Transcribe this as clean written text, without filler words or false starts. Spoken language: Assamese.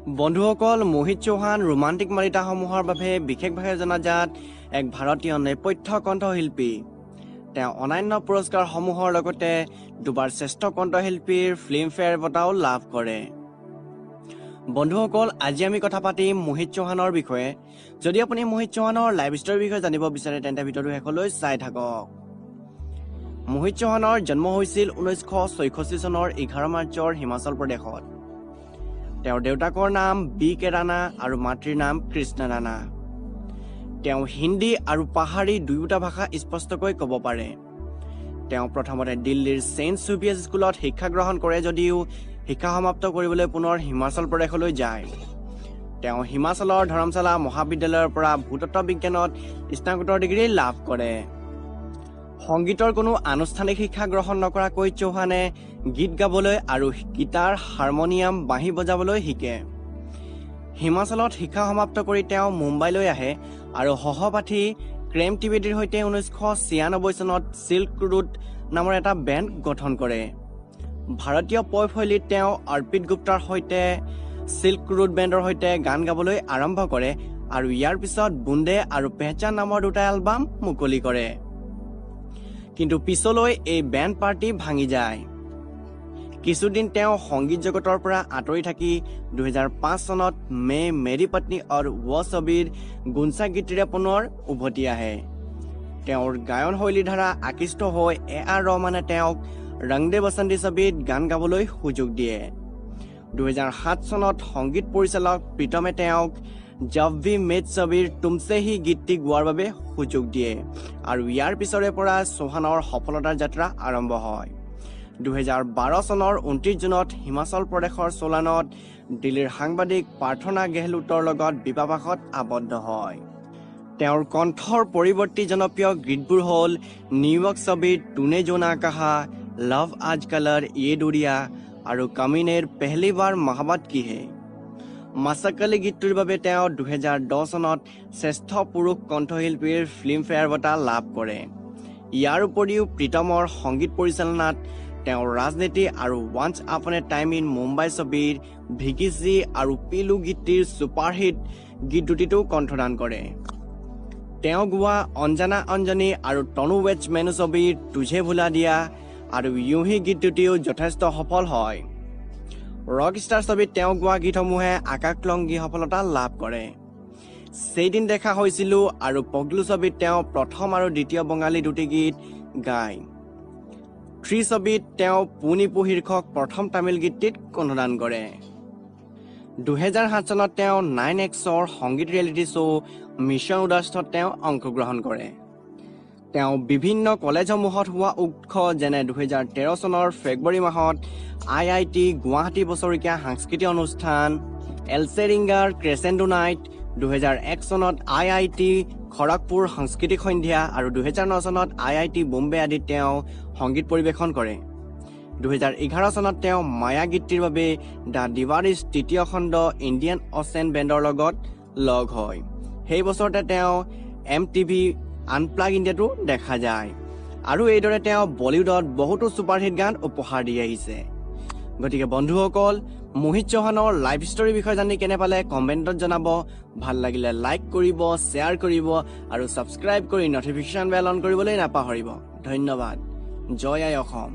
বন্ধুসকল, মোহিত চৌহান ৰোমান্টিক মালিতাসমূহৰ বাবে বিশেষভাৱে জনাজাত এক ভাৰতীয় নেপথ্য কণ্ঠশিল্পী। তেওঁ অন্যান্য পুৰস্কাৰসমূহৰ লগতে দুবাৰ শ্ৰেষ্ঠ কণ্ঠশিল্পীৰ ফিল্মফেয়াৰ বঁটাও লাভ কৰে। বন্ধুসকল, আজি আমি কথা পাতিম মোহিত চৌহানৰ বিষয়ে। যদি আপুনি মোহিত চৌহানৰ লাইফ ষ্টৰীৰ বিষয়ে জানিব বিচাৰে তেন্তে ভিডিঅ'টো শেষলৈ চাই থাকক। মোহিত চৌহানৰ জন্ম হৈছিল 1966 চনৰ 11 মাৰ্চৰ হিমাচল প্ৰদেশত। তেওঁৰ দেউতাকৰ নাম বি কে ৰাণা আৰু মাতৃৰ নাম কৃষ্ণা ৰাণা। তেওঁ হিন্দী আৰু পাহাৰী দুয়োটা ভাষা স্পষ্টকৈ ক'ব পাৰে। তেওঁ প্ৰথমতে দিল্লীৰ ছেইণ্ট জেভিয়াৰ্ছ স্কুলত শিক্ষা গ্ৰহণ কৰে যদিও শিক্ষা সমাপ্ত কৰিবলৈ পুনৰ হিমাচল প্ৰদেশলৈ যায়। তেওঁ হিমাচলৰ ধৰমশালা মহাবিদ্যালয়ৰ পৰা ভূতত্ত্ব বিজ্ঞানত স্নাতকোত্তৰ ডিগ্ৰী লাভ কৰে। সংগীতৰ কোনো আনুষ্ঠানিক শিক্ষা গ্ৰহণ নকৰাকৈ চৌহানে গীত গাবলৈ আৰু গীটাৰ, হাৰমনিয়াম, বাঁহী বজাবলৈ শিকে। হিমাচলত শিক্ষা সমাপ্ত কৰি তেওঁ মুম্বাইলৈ আহে আৰু সহপাঠী ক্ৰেম ত্ৰিবেদীৰ সৈতে 1996 চনত চিল্ক ৰুট নামৰ এটা বেণ্ড গঠন কৰে। ভাৰতীয় পপ শৈলীত তেওঁ অৰ্পিত গুপ্তাৰ সৈতে চিল্ক ৰুট বেণ্ডৰ সৈতে গান গাবলৈ আৰম্ভ কৰে আৰু ইয়াৰ পিছত বুন্দে আৰু পেহচান নামৰ দুটা এলবাম মুকলি কৰে। কিন্তু পিছলৈ এই বেণ্ড পাৰ্টি ভাঙি যায়। কিছুদিন তেওঁ সংগীত জগতৰ পৰা আঁতৰি থাকি 2005 চনত মে মেৰী পত্নী আৰু ৱ ছবিৰ গুঞ্চা গীতটিৰে পুনৰ উভতি আহে। তেওঁৰ গায়ন শৈলীৰ দ্বাৰা আকৃষ্ট হৈ এ আৰ ৰহমানে তেওঁক ৰং দে বসন্তী ছবিত গান গাবলৈ সুযোগ দিয়ে। 2007 চনত সংগীত পৰিচালক প্ৰীতমে তেওঁক জব ভি মেট ছবিৰ তুমছে হি গীতটি গোৱাৰ বাবে সুযোগ দিয়ে আৰু ইয়াৰ পিছৰে পৰা চৌহানৰ সফলতাৰ যাত্ৰা আৰম্ভ হয়। 2012 চনৰ 29 জুনত হিমাচল প্ৰদেশৰ চোলানত দিল্লীৰ সাংবাদিক প্ৰাৰ্থনা গেহলুটৰ লগত বিবাহপাশত আবদ্ধ হয়। তেওঁৰ কণ্ঠৰ পৰিৱৰ্তী জনপ্ৰিয় গীতবোৰ হ'ল নিউয়ৰ্ক ছবিৰ তুনে জো না কাহা, লভ আজ কালৰ ইয়ে দুৰিয়া আৰু কামিনেৰ পেহলি বাৰ মহাবাত কি হে। মাছাকালি গীতটোৰ বাবে তেওঁ 2010 চনত শ্ৰেষ্ঠ পুৰুষ কণ্ঠশিল্পীৰ ফিল্মফেয়াৰ বঁটা লাভ কৰে। ইয়াৰ উপৰিও প্ৰীতমৰ সংগীত পৰিচালনাত তেওঁ ৰাজনীতি আৰু once upon a time in Mumbai ছবিৰ ভিগিচি আৰু পিলু গীতটিৰ ছুপাৰহিট গীত দুটিতো কণ্ঠদান কৰে। তেওঁ গোৱা অঞ্জনা অঞ্জনী আৰু তনু ৱেডছ মেনু ছবিৰ তুঝে ভুলা দিয়া আৰু ইউহি গীত দুটিও যথেষ্ট সফল হয়। ৰক ষ্টাৰ ছবিত তেওঁ গোৱা গীতসমূহে আকাশলংঘী সফলতা লাভ কৰে। সেইদিন দেখা হৈছিলো আৰু পগলু ছবিত তেওঁ প্ৰথম আৰু দ্বিতীয় বঙালী দুটি গীত গায়। থ্ৰী ছবিত তেওঁ পুনিপু শীৰ্ষক প্ৰথম তামিল গীতটিত কণ্ঠদান কৰে। 2007 চনত তেওঁ 9Xৰ সংগীত ৰিয়েলিটি শ্ব' মিছন উদাস্থত তেওঁ অংশগ্ৰহণ কৰে। তেওঁ বিভিন্ন কলেজসমূহত হোৱা উৎস যেনে 2013 চনৰ ফেব্ৰুৱাৰী মাহত IIT Guwahati বছৰেকীয়া সাংস্কৃতিক অনুষ্ঠান, এলচেৰিংগাৰ ক্ৰেচেণ্ডো নাইট, 2001 চনত IIT Kharagpur সাংস্কৃতিক সন্ধ্যা আৰু 2009 চনত IIT Bombay আদিত তেওঁ সংগীত পৰিৱেশন কৰে। 2011 চনত তেওঁ মায়া গীতটিৰ বাবে the দিৱাৰিছ তৃতীয় খণ্ড ইণ্ডিয়ান অচেন বেণ্ডৰ লগত লগ হয়। সেই বছৰতে তেওঁ MTV unplug ইণ্ডিয়াতো দেখা যায় আৰু এইদৰে তেওঁ বলিউডত বহুতো ছুপাৰহিট গান উপহাৰ দি আহিছে। গতিকে বন্ধুসকল, মোহিত চৌহানৰ লাইফ ষ্টৰীৰ বিষয়ে জানি কেনে পালে কমেণ্টত জনাব। ভাল লাগিলে লাইক কৰিব, শ্বেয়াৰ কৰিব আৰু ছাবস্ক্ৰাইব কৰি নটিফিকেশ্যন বেল অন কৰিবলৈ নাপাহৰিব। ধন্যবাদ। জয় আই অসম।